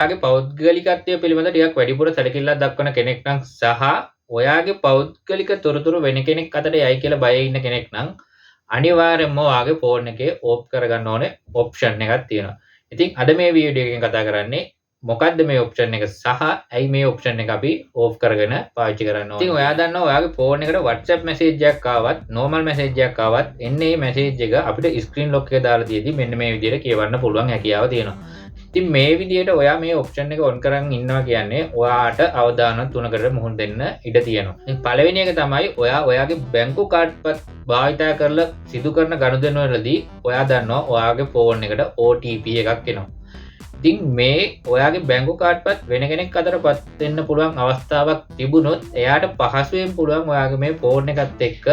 ඔයාගේ පෞද්ගලිකත්වය පිළිබඳ ටිකක් වැඩිපුර සැලකිල්ලක් දක්වන කෙනෙක් නම් සහ ඔයාගේ පෞද්ගලික තොරතුරු වෙන කෙනෙක් අතට යයි කියලා බයේ ඉන්න කෙනෙක් නම් අනිවාර්යයෙන්ම ඔයාගේ ෆෝන් එකේ ඕෆ් කරගන්න ඕනේ ඔප්ෂන් එකක් තියෙනවා. ඉතින් අද මේ වීඩියෝ එකෙන් කතා කරන්නේ මොකද්ද මේ ඔප්ෂන් එක සහ ඇයි මේ ඔප්ෂන් එක අපි ඕෆ් කරගෙන පාවිච්චි කරන්න ඕනේ. ඉතින් ඔයා දන්නවා ඔයාගේ ෆෝන් එකට WhatsApp message එකක් ආවත් නෝමල් මැසේජ් එකක් ආවත් එන්නේ මේ මැසේජ් එක අපිට ස්ක්‍රීන් ලොක් එක දාලා තියෙද්දි මෙන්න මේ විදිහට කියවන්න පුළුවන් හැකියාව තියෙනවා. ඉතින් මේ විදිහට ඔයා මේ ඔප්ෂන් එක ඔන් කරන් ඉන්නවා කියන්නේ ඔයාට අවදානම් තුනකට මුහුණ දෙන්න ඉඩ තියෙනවා. ඉතින් පළවෙනි එක තමයි ඔයා ඔයාගේ බැංකු කාඩ්පත් භාවිතා කරලා සිදු කරන ගනුදෙනු වලදී ඔයා දන්නවා ඔයාගේ ෆෝන් එකට OTP එකක් එනවා. ඉතින් මේ ඔයාගේ බැංකු කාඩ්පත් වෙන කෙනෙක් අතට පත් වෙන්න පුළුවන් අවස්ථාවක් තිබුණොත් එයාට පහසුවෙන් පුළුවන් ඔයාගේ මේ ෆෝන් එකත් එක්ක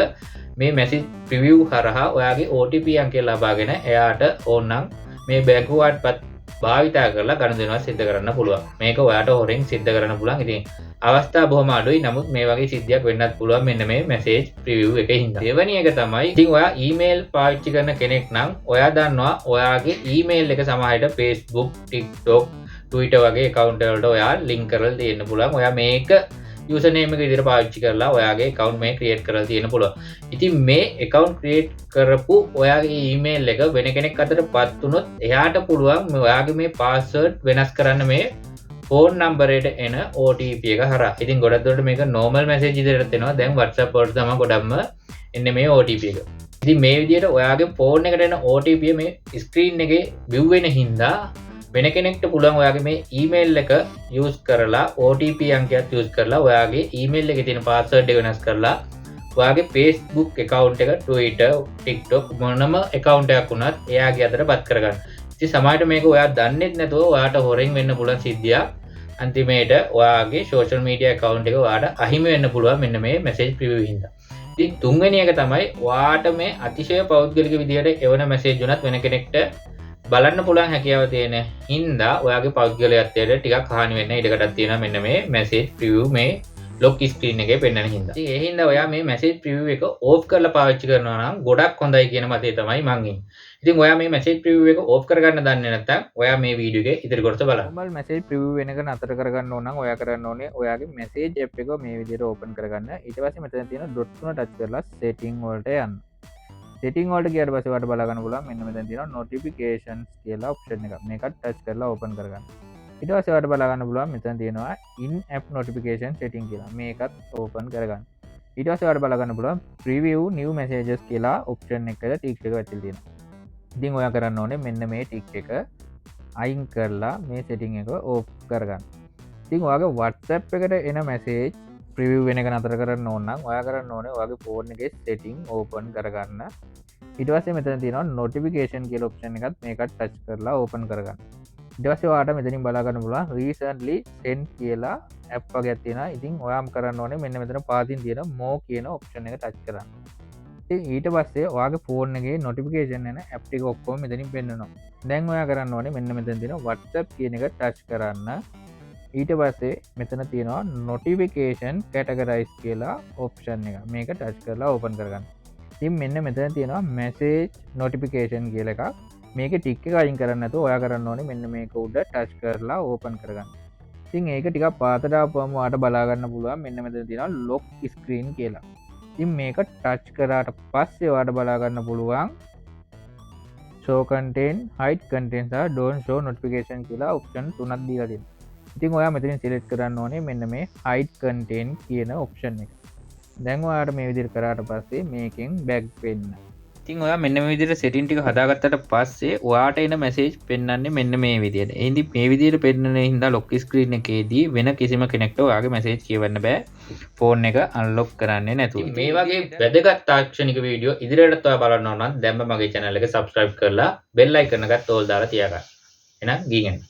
මේ මැසේජ් ප්‍රිවිව් හරහා ඔයාගේ OTP අංකය ලබාගෙන එයාට ඕනනම් මේ බැංකු කාඩ්පත් භාවිතා කරලා ගනුදෙනුවක් සිද්ධ කරන්න පුළුවන්. මේක ඔයාට හොරෙන් සිද්ධ කරන්න පුළුවන්. ඉතින් අවස්ථා බොහොම අඩුයි. නමුත් මේ වගේ සිද්ධියක් වෙන්නත් පුළුවන් මෙන්න මේ මැසේජ් ප්‍රිවිව් එකේ හින්දා. දෙවෙනි එක තමයි ඉතින් ඔයා ඊමේල් පාවිච්චි කරන කෙනෙක් නම් ඔයා දන්නවා ඔයාගේ ඊමේල් එක සමහර විට Facebook, TikTok, Twitter වගේ account වලට ඔයා ලින්ක් කරලා තියෙන්න පුළුවන්. ඔයා මේක යූසර් නේම් එක විදිහට පාවිච්චි කරලා ඔයාගේ account මේ ක්‍රියේට් කරලා තියෙන්න පුළුවන්. ඉතින් මේ account create කරපු ඔයාගේ ඊමේල් එක වෙන කෙනෙක් අතට පත් වුණොත් එයාට පුළුවන් මේ ඔයාගේ මේ පාස්වර්ඩ් වෙනස් කරන්න මේ ෆෝන් නම්බරයට එන OTP එක හරහා. ඉතින් ගොඩක් දුරට මේක නෝමල් මැසේජ් විදිහට එනවා. දැන් WhatsApp වලට තමයි ගොඩක්ම එන්නේ මේ OTP එක. ඉතින් මේ විදිහට ඔයාගේ ෆෝන් එකට එන OTP මේ ස්ක්‍රීන් එකේ view වෙන හින්දා වෙන කෙනෙක්ට පුළුවන් ඔයාගේ මේ ඊමේල් එක යූස් කරලා OTP අංකයත් යූස් කරලා ඔයාගේ ඊමේල් එකේ තියෙන පාස්වර්ඩ් එක වෙනස් කරලා ඔයාගේ Facebook account එක, Twitter, TikTok මොනම account එකක් වුණත් එයාගේ අතට පත් කරගන්න. ඉතින් සමහරවිට මේක ඔයා දන්නෙත් නැතුව ඔයාට හොරෙන් වෙන්න පුළුවන් සිද්ධියක්. අන්තිමේට ඔයාගේ social media account එක ඔයාට අහිමි වෙන්න පුළුවන් මෙන්න මේ මැසේජ් ප්‍රිවිව් හින්දා. ඉතින් තුන්වෙනි එක තමයි ඔයාට මේ අතිශය පෞද්ගලික විදිහට එවන මැසේජ් වුණත් වෙන කෙනෙක්ට බලන්න පුළුවන් හැකියාව තියෙන හින්දා ඔයාගේ පෞද්ගලිකත්වයට ටිකක් හානි වෙන්න ඉඩකඩක් තියෙනවා මෙන්න මේ මැසේජ් ප්‍රිවිව් මේ ලොක් ස්ක්‍රීන් එකේ පෙන්වන හින්දා. ඉතින් ඒ හින්දා ඔයා මේ මැසේජ් ප්‍රිවිව් එක ඕෆ් කරලා පාවිච්චි කරනවා නම් ගොඩක් හොඳයි කියන මතය තමයි මං ඉන්නේ. ඉතින් ඔයා මේ මැසේජ් ප්‍රිවිව් එක ඕෆ් කරගන්න දන්නේ නැත්නම් ඔයා මේ වීඩියෝ එකේ ඉදිරි කොටස බලන්න. නෝමල් මැසේජ් ප්‍රිවිව් වෙන එක නතර කරගන්න ඕන නම් ඔයා කරන්න ඕනේ ඔයාගේ මැසේජ් ඇප් එක මේ විදිහට ඕපන් කරගන්න. ඊට පස්සේ මෙතන තියෙන ඩොට් තුන ටච් කරලා සෙටින් වලට යන්න. සෙටින් වලට ගියාට පස්සේ ඔයාලට බලා ගන්න පුළුවන් මෙන්න මෙතන තියෙනවා නොටිෆිකේෂන්ස් කියලා ඔප්ෂන් එකක්. මේකත් ටච් කරලා ඕපන් කරගන්න. ඊට පස්සේ ඔයාලට බලා ගන්න පුළුවන් මෙතන තියෙනවා ඉන් ඇප් නොටිෆිකේෂන් සෙටින් කියලා. මේකත් ඕපන් කරගන්න. ඊට පස්සේ ඔයාලට බලා ගන්න පුළුවන් ප්‍රිවිව් නිව් මැසේජස් කියලා ඔප්ෂන් එකකට ටික් එක වැටිලා තියෙනවා. ඉතින් ඔයා කරන්න ඕනේ මෙන්න මේ ටික් එක අයින් කරලා මේ සෙටින් එක ඕෆ් කරගන්න. ඉතින් ඔයාගේ WhatsApp එකට එන මැසේජ් ප්‍රිවිව් වෙන එක නතර කරන්න ඕන නම් ඔයා කරන්න ඕනේ ඔයාගේ ෆෝන් එකේ සෙටින් ඕපන් කරගන්න. ඊට පස්සේ මෙතන තියෙනවා නොටිෆිකේෂන් කියලා ඔප්ෂන් එකත් මේකත් ටච් කරලා ඕපන් කරගන්න. ඊට පස්සේ ඔයාට මෙතනින් බලා ගන්න පුළුවන් රීසන්ට්ලි සෙන්ඩ් කියලා ඇප් වගේක් තියෙනවා. ඉතින් ඔයාම කරන්න ඕනේ මෙන්න මෙතන පාතින් තියෙන මෝ කියන ඔප්ෂන් එක ටච් කරන්න. ඉතින් ඊට පස්සේ ඔයාගේ ෆෝන් එකේ නොටිෆිකේෂන් එන ඇප් ටික ඔක්කොම මෙතනින් පෙන්නනවා. දැන් ඔයා කරන්න ඕනේ මෙන්න මෙතන තියෙන WhatsApp කියන එක ටච් කරන්න. ඊට පස්සේ මෙතන තියෙනවා නොටිෆිකේෂන් කැටගරයිස් කියලා ඔප්ෂන් එක. මේක ටච් කරලා ඕපන් කරගන්න. ඉතින් මෙන්න මෙතන තියෙනවා මැසේජ් නොටිෆිකේෂන් කියලා එකක්. මේක ටික් එක අයින් කරන්න නැතුව ඔයා කරන්න ඕනේ මෙන්න මේක උඩ ටච් කරලා ඕපන් කරගන්න. ඉතින් ඒක ටිකක් පාතට ආපුවම ඔයාට බලා ගන්න පුළුවන් මෙන්න මෙතන තියෙනවා ලොක් ස්ක්‍රීන් කියලා. ඉතින් මේක ටච් කරාට පස්සේ ඔයාට බලා ගන්න පුළුවන් show content, hide content සහ don't show notification කියලා ඔප්ෂන් තුනක් දීලා තියෙනවා. ඉතින් ඔයා මෙතනින් සිලෙක්ට් කරන්න ඕනේ මෙන්න මේ hide content කියන ඔප්ෂන් එක. දැන් ඔයාට මේ විදිහට කරාට පස්සේ මේකෙන් බැක් වෙන්න. ඉතින් ඔයා මෙන්න මේ විදිහට සෙටින් ටික හදාගත්තට පස්සේ ඔයාට එන මැසේජ් පෙන්වන්නේ මෙන්න මේ විදිහට. ඒ ඉතින් මේ විදිහට පෙන්වන හින්දා ලොක් ස්ක්‍රීන් එකේදී වෙන කිසිම කෙනෙක්ට ඔයාගේ මැසේජ් කියවන්න බෑ. ෆෝන් එක අන්ලොක් කරන්නේ නැතුව. ඉතින් මේ වගේ වැදගත් තාක්ෂණික වීඩියෝ ඉදිරියටත් ඔයා බලන්න ඕන නම් දැන්ම මගේ channel එක subscribe කරලා bell icon එකත් ඕල් දාලා තියාගන්න. එහෙනම් ගිහින් එන්න.